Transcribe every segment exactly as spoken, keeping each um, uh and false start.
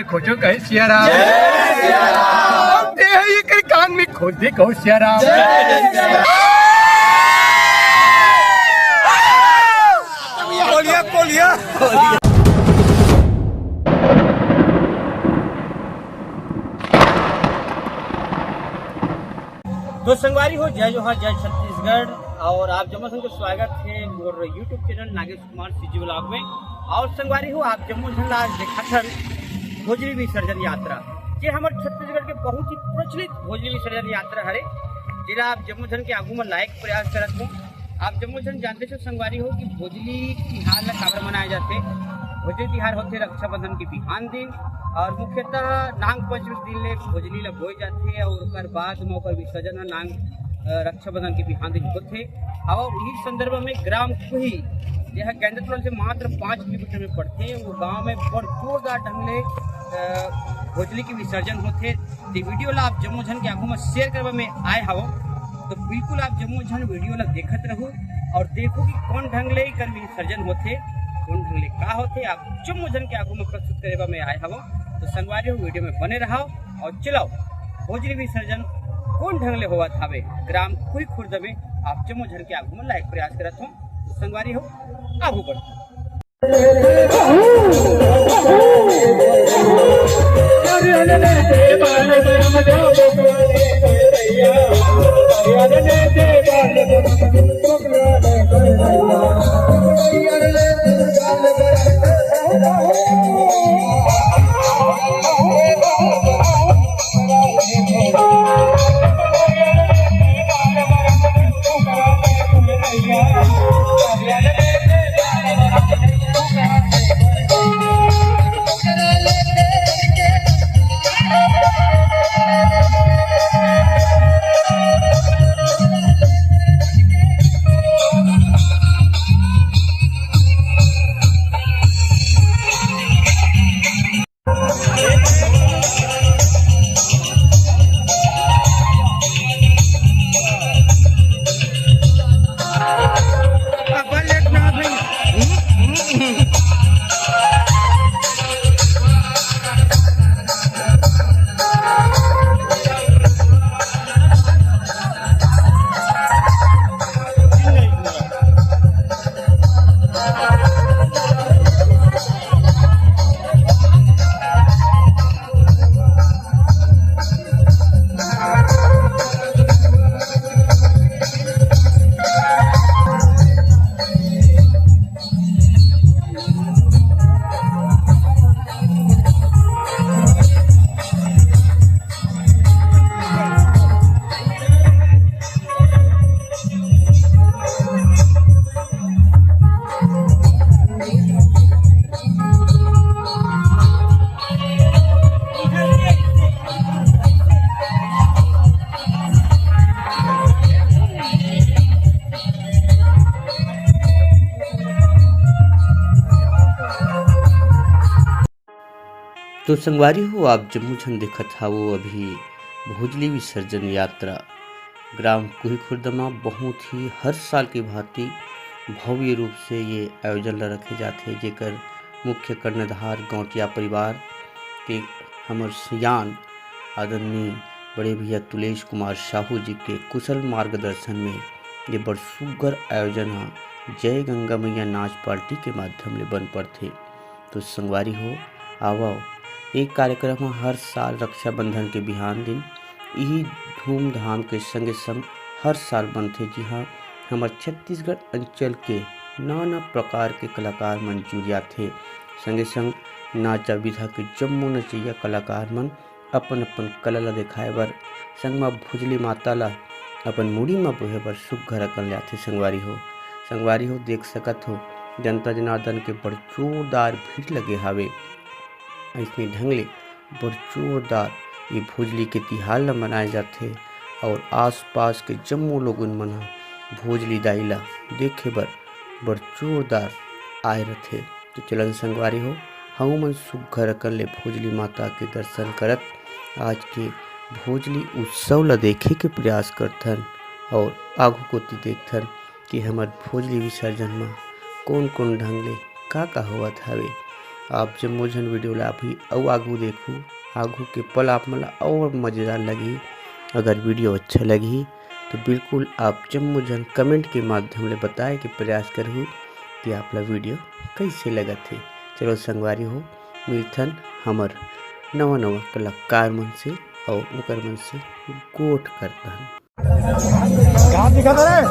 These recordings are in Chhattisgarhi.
खोजो कहे सिया राम। अब ते है ये कर कान में खोज दे कहो सिया राम। कोलिया, कोलिया। तो संगवारी हो, जय जोहार, जय छत्तीसगढ़। और आप जम्मो संग के स्वागत है मोर YouTube channel Nagesh Kumar CG vlog में। और संगवारी हो, आप जम्मो झन ला आज देखाथन भोजली विसर्जन यात्रा, जे हमर छत्तीसगढ़ के बहुत ही प्रचलित भोजली विसर्जन यात्रा हरे, जेला आप जम्मो झन के आगू में लाए के प्रयास करत हो। आप जम्मो झन जानते हो संगवारी हो कि भोजली तिहार ला काबर मनाए जाथे। भोजली तिहार होथे रक्षाबंधन के बिहान दिन, और मुख्यतः नाग पंचमी के दिन ले भोजली ला बोए जाथे और ओकर बाद में ओकर विसर्जन ह नाग, अ, रक्षाबंधन के बिहान दिन होथे। और इही संदर्भ में ग्राम कुही, जे ह गैंदतलौन से मात्र पाँच किलोमीटर में पड़थे, वो गांव में बड़ जोरदार ढंग ले, अ, भोजली के विसर्जन होथे। ते वीडियो ला आप जम्मो झन के आगू में शेयर करवा में आए हवो, तो बिल्कुल आप जम्मो झन वीडियो ला देखत रहू और देखो कि कौन ढंग ले एकर विसर्जन होथे, कौन ढंग ले का होथे, आप जम्मो झन के आगू में प्रस्तुत करवा में आए हवो। तो संगवारी हो, वीडियो में बने रहो और चलाओ भोजली विसर्जन कौन ढंग ले होवत हावे ग्राम कुही खुर्द में, आप जम्मो झन के आगू में लाए के प्रयास करत हो। तो संगवारी हो, आगू बढ़ो। तो संगवारी हो, आप जम्मो झन देखत हावो अभी भोजली विसर्जन यात्रा ग्राम कुही खुर्द म बहुत ही हर साल के भांति भव्य रूप से ये आयोजन ल रखे जाथे, जेकर मुख्य कर्णधार गौंटिया परिवार के हमर सियान आदरणीय बड़े भैया तुलेश कुमार साहू जी के कुशल मार्गदर्शन में ये बड़ सुग्घर आयोजन ह जय गंगा मैया नाच पार्टी के माध्यम ले बन पड़थे। तो संगवारी हो, आवव, ये कार्यक्रम ह हर साल रक्षाबंधन के बिहान दिन इही धूमधाम के संगे संग हर साल बनथे, जिहां हमर छत्तीसगढ़ अंचल के नाना प्रकार के कलाकार मन जुरियाथे। संगे संग नाचा विधा के जम्मो नचइया कलाकार मन अपन अपन कला ला दिखाए बर संगमा भोजली माता ला अपन मुड़ी म बोहे बर सुग्घर अकन ले आथे। संगवारी हो, संगवारी हो, देख सकत हो, जनता जनार्दन के बड़ जोरदार भीड़ लगे हावे। अइसने ढंग ले बड़ जोरदार ये भोजली के तिहार ला मनाए जाथे और आसपास के जम्मो लोगन मन ह भोजली दाई ला देखे बर बड़ जोरदार आए रथे। तो चलन संगवारी हो, हमू मन सुग्घर अकन ले भोजली माता के दर्शन करत आज के भोजली उत्सव ला देखे के प्रयास करथन और आगू कोती देखथन कि हमर भोजली विसर्जन म कोन-कोन ढंग ले का-का होवत हवे। आप जम्मो झन video ला अभी अउ आगू देखू, आगू के पल आप मन ला अउ मजेदार लगही। अगर video अच्छा लगही तो बिल्कुल आप जम्मो झन comment के माध्यम ले बताए के प्रयास करहू कि आप ला video कइसे लगत हे। चलो संगवारी हो, मिलथन हमर नवा नवा कलाकार मन से अउ ओकर मन से गोठ करथन। कहाँ दिखा था रे?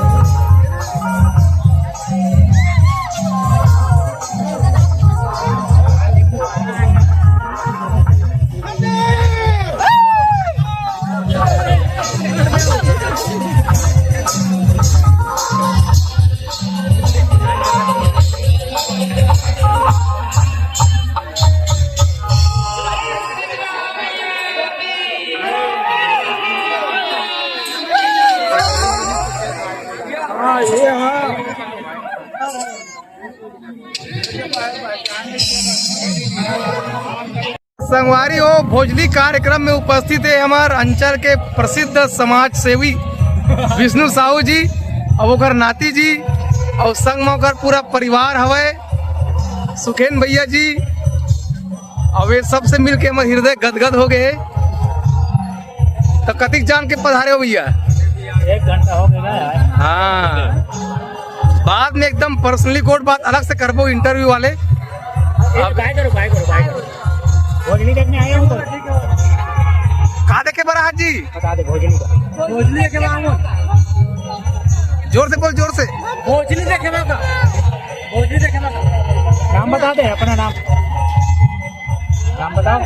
हाँ, ये हाँ। संगवारी हो, भोजली कार्यक्रम में उपस्थित हे हमर अंचल के प्रसिद्ध समाज सेवी विष्णु साहू जी, अउ ओकर नाती जी, अउ संग में ओकर पूरा परिवार हवय, सुखेन भैया जी, अउ ये सबसे मिलके हमर हृदय गदगद हो गए हे। तो कतिक जान के पधारे हो भैया? एक घंटा हो गया यार। हाँ, बाद में एकदम personally गोठ बात अलग से करबो interview वाले। ए, अब बाय करो, बाय करो, बाय करो। भोजली देखने आए हो तो? कहाँ देखे बर आहा जी? बता दे, भोजली का। भोजली देखे बर आए हो। जोर से बोल, जोर से। भोजली देखे बर का। भोजली देखे बर का। नाम बता दे, अपना नाम। नाम बताओ।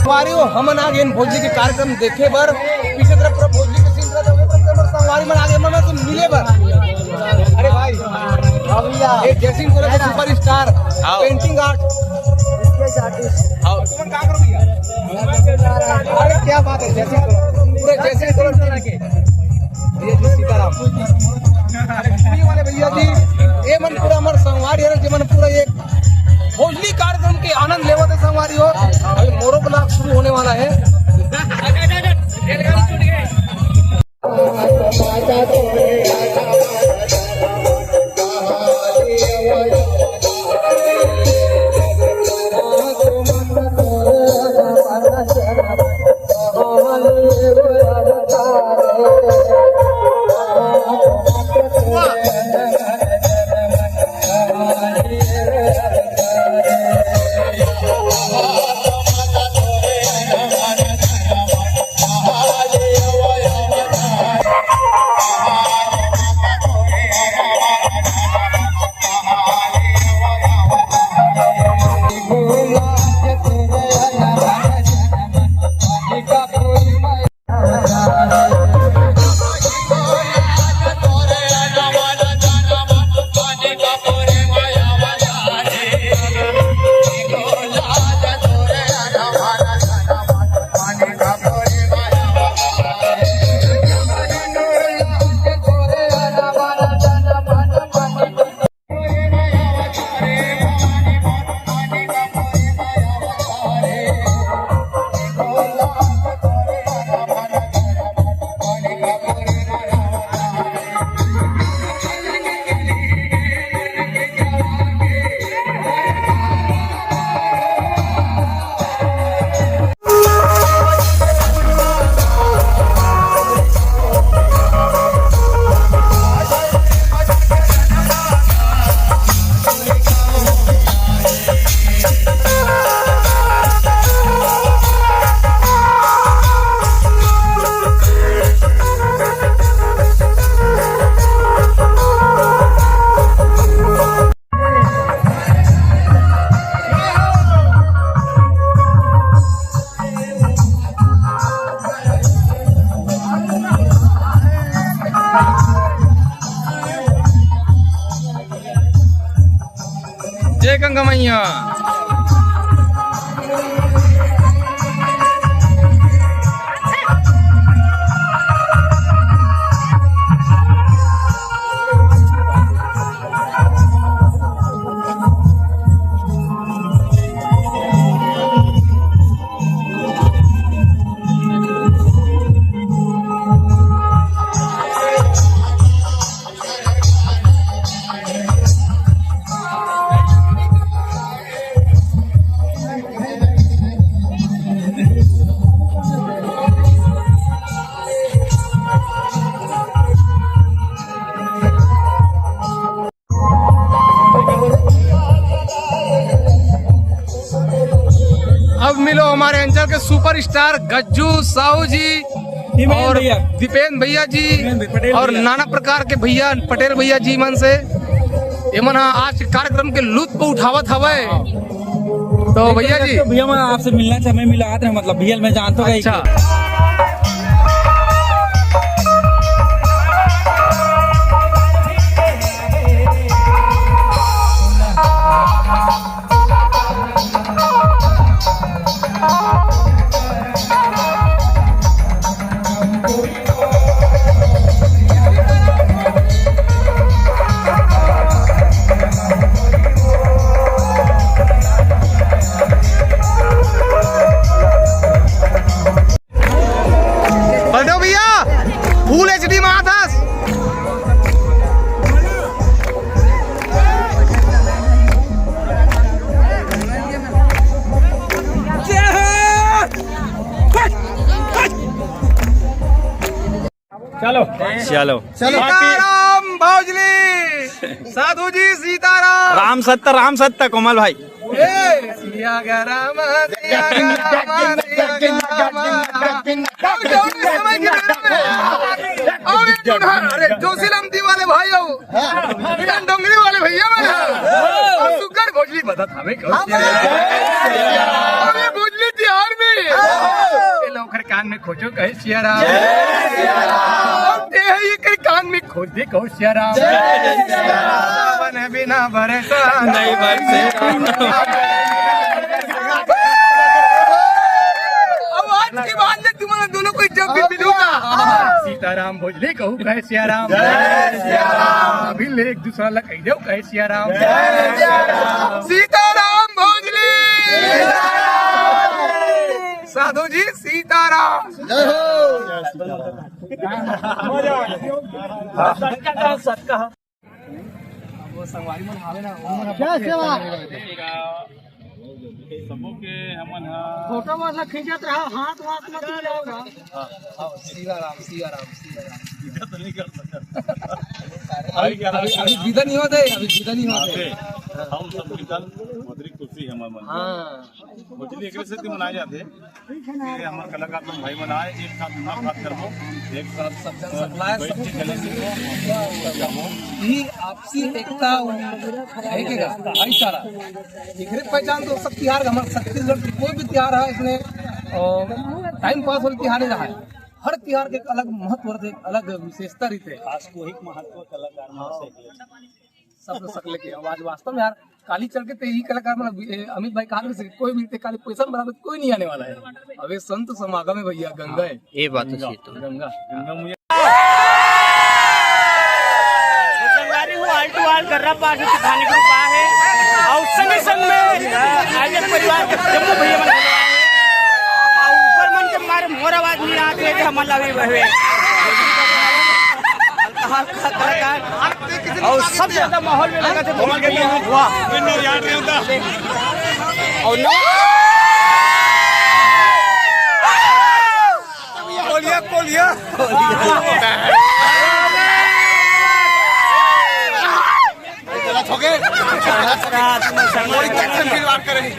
संगवारी हो, हमन आ गेन भोजली के कार्यक्रम देखे बर। पीछे तरफ पूरा भोजली के scene रहिथे, ओकर तरफ हमर संगवारी मन आ गे, मन से मिले बर। अरे भाई, हाँ भैया। ये जयसिंह सोरेन के superstar, आओ। Painting art। Sketch artist। आओ। तुमन का करो भैया? अरे क्या बात है, जयसिंह सोरेन। पूरे जयसिंह सोरेन के। ये जी सीताराम। अरे चुड़ी वाले भैया जी, ये मन पूरा हमर संगवारी हरे, जे मन पूरा ये भोजली कार्यक्रम के आनंद लेवत हे संगवारी हो। अभी मोरो vlog शुरू होने वाला है। जय गंगा मैया। लो, हमारे अंचल के सुपरस्टार गज्जू साहू जी हिमेन और भैया। दीपेंद्र भैया जी हिमेन भाई, पटेल और भैया। नाना प्रकार के भैया, पटेल भैया जी मन से ये मन आज कार्यक्रम के लुत्फ उठावत हवय। तो भैया जी। तो भैया, मैं आपसे मिलना चाह, मैं मिला रहे, मतलब, भैया, मैं जानता हूँ। अच्छा। बलदेव भैया, फुल एचडी में आथस। चलो। चलो। सीताराम भोजली, साधु जी सीताराम। राम सत्य, राम सत्य, कोमल भाई। ए, सिया गा राम, सिया गा राम, सिया गा राम। अब जौन समय के बेरा में, अब ये जोधा, अरे, जोशीराम जी वाले भाई हो, ये डोंगरी वाले भैया मन हो, और सुग्घर भोजली बदत हवे कहो। अब ये भोजली तिहार में, ये लोग हर कान में खोजो कहे सिया राम। अब ते है ये कर कान में खोज दे कहो सिया राम। सावन बिना बरसा नहीं बरसे। अब आज के बाद में तुम्हारा दोनों को जब भी मिलूंगा, सीताराम भोजली कहूँ कहे सिया राम। अभी ले एक दूसरा ला कह दो कहे सिया राम। सीताराम भोजली। साधु जी सीताराम। क्या सेवा? सबो के हमन ह फोटो मतलब खींचत रहा, हाथ वाथ मत मिलाओ। हाँ, हाँ, सिया राम, सिया राम, सिया राम। विदा तो नहीं कर सकत। अभी, अभी, अभी विदा नहीं होते, अभी विदा नहीं होते। हम सब मिलकर मधुरी खुशी हमर मन। हाँ। भोजली एकरे सेती मनाए जाथे कि हमर कलाकार मन भाई मन आए, एक साथ मुलाकात करबो, एक साथ सब जन सकलाए, बैठ के गले मिलबो। ये आपसी एकता है कि का? भाईचारा। एकरे पहचान तो सब तिहार, हमर छत्तीसगढ़ के कोई भी तिहार है, इसमें, अ, टाइम पास वाला तिहार नहीं रहा है। हर तिहार के एक अलग महत्व रहते, एक अलग विशेषता रहते। खास कोई महत्व कलाकार मन से सब सकले के आवाज वास्तव में यार, काली चल के ते ही कलाकार मन, ए, अमित भाई कहा से कोई भी ते काली पैसा बराबर कोई नहीं आने वाला है। अब ये संत समागम है भैया, गंगा है। ये बात तो सही तो। गंगा। गंगा मुझे संगवारी हूँ, आल टू आल गर्रा पार से धानी ग्रुप आ है। और संगे संग में आज एक परिवार के जम्मो भैया मन बोलवा है। और ऊपर मन के मारे मोर आवाज नहीं आते, हमला भी बहवे। कलाकार और सबसे ज्यादा माहौल में लगा थे कोमल के लिए। वाह, विन्नू यार नहीं होता। और नो कोलिया, कोलिया। गलत हो गए। कोई तक से फिर बात करेंगे।